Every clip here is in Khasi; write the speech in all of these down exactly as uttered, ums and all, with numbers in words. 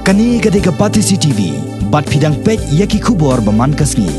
Kane ka dei ka Batesi T V, bad phi dang peit ïa ki khubor ba man ka sngi.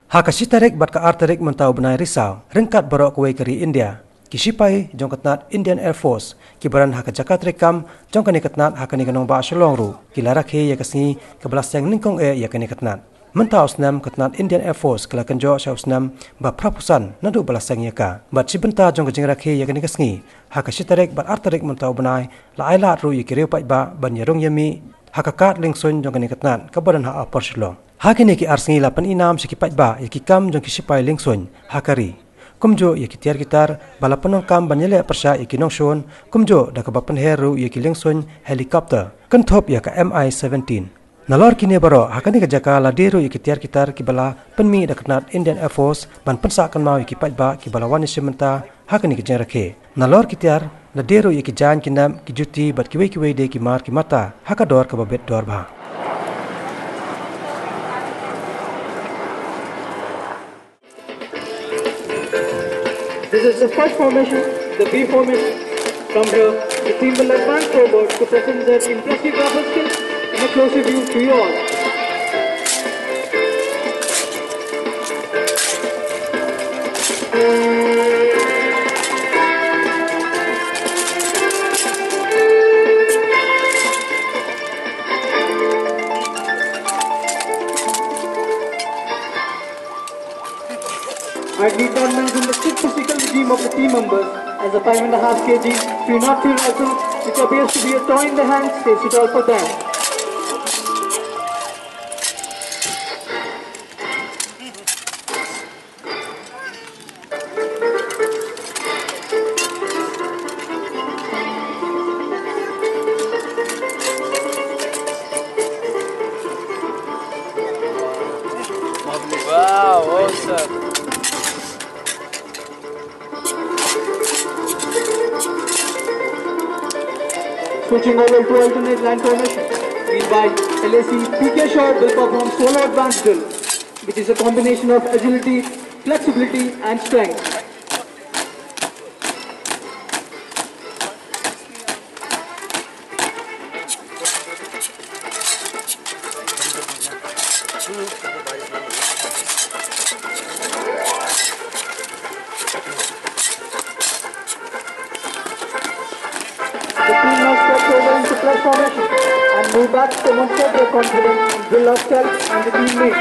Ha ka shi tarik bad ka ar tarik mynta u bnai Risaw, ryngkat baroh kawei ka ri India, ki shipai jong ka tnat Indian Air Force, ki ba don ha ka jaka treikam jong kane ka tnat ha kane ka nongbah Shillong ruh, ki la rakhe ïa ka sngi kaba la seng nyngkong eh ïa kane ka tnat. Mynta u snem ka tnat Indian Air Force ka la kynjoh sha u snem ba phra phew san naduh ba la seng ïa ka. Bad shi bynta jong ka jingrakhe ïa kane ka sngi, ha ka shi tarik bad ar tarik mynta u bnai, la ailad ruh ïa ki riew paidbah ban ïarung ïamih ha ka kad liengsuiñ jong kane ka tnat kaba don ha Upper Shillong. Ha kine ki ar sngi la pyninam sha ki paidbah ïa ki kam jong ki shipai liengsuiñ ha ka ri. Kumjuh ïa ki tiar ki tar ba la pyndonkam ban ïaleh pyrshah ïa ki nongshun, kumjuh da kaba pynher ruh ïa ki liengsuiñ helicopter, kynthup ïa ka M I seventeen. Nalor kine baroh, ha kane ka jaka la die ruh ïa ki tiar ki tar kiba la pynmih da ka tnat Indian Air Force ban pynsah kynmaw ïa ki paidbah kiba la wan ïashim bynta ha kane ka jingrakhe. Nalor ki tiar, la die ruh ïa ki jaiñ ki nep, ki juti bad kiwei kiwei de ki mar ki mata ha ka dor kaba bit dor bha. This is the first formation, the B formation. From here, the team will advance forward to present their impressive rubber skills in a closer view to you all. I need not mention the strict physical regime of the team members, as the five and a half K G three nought three rifle, which appears to be a toy in the hand, says it all for them. Wow, awesome. Switching over to alternate line formation. Meanwhile, L A C P K Shaw will perform solo advance drill, which is a combination of agility, flexibility, and strength. The team now steps over into press formation and move back to demonstrate their confidence in drill of self and the teammate.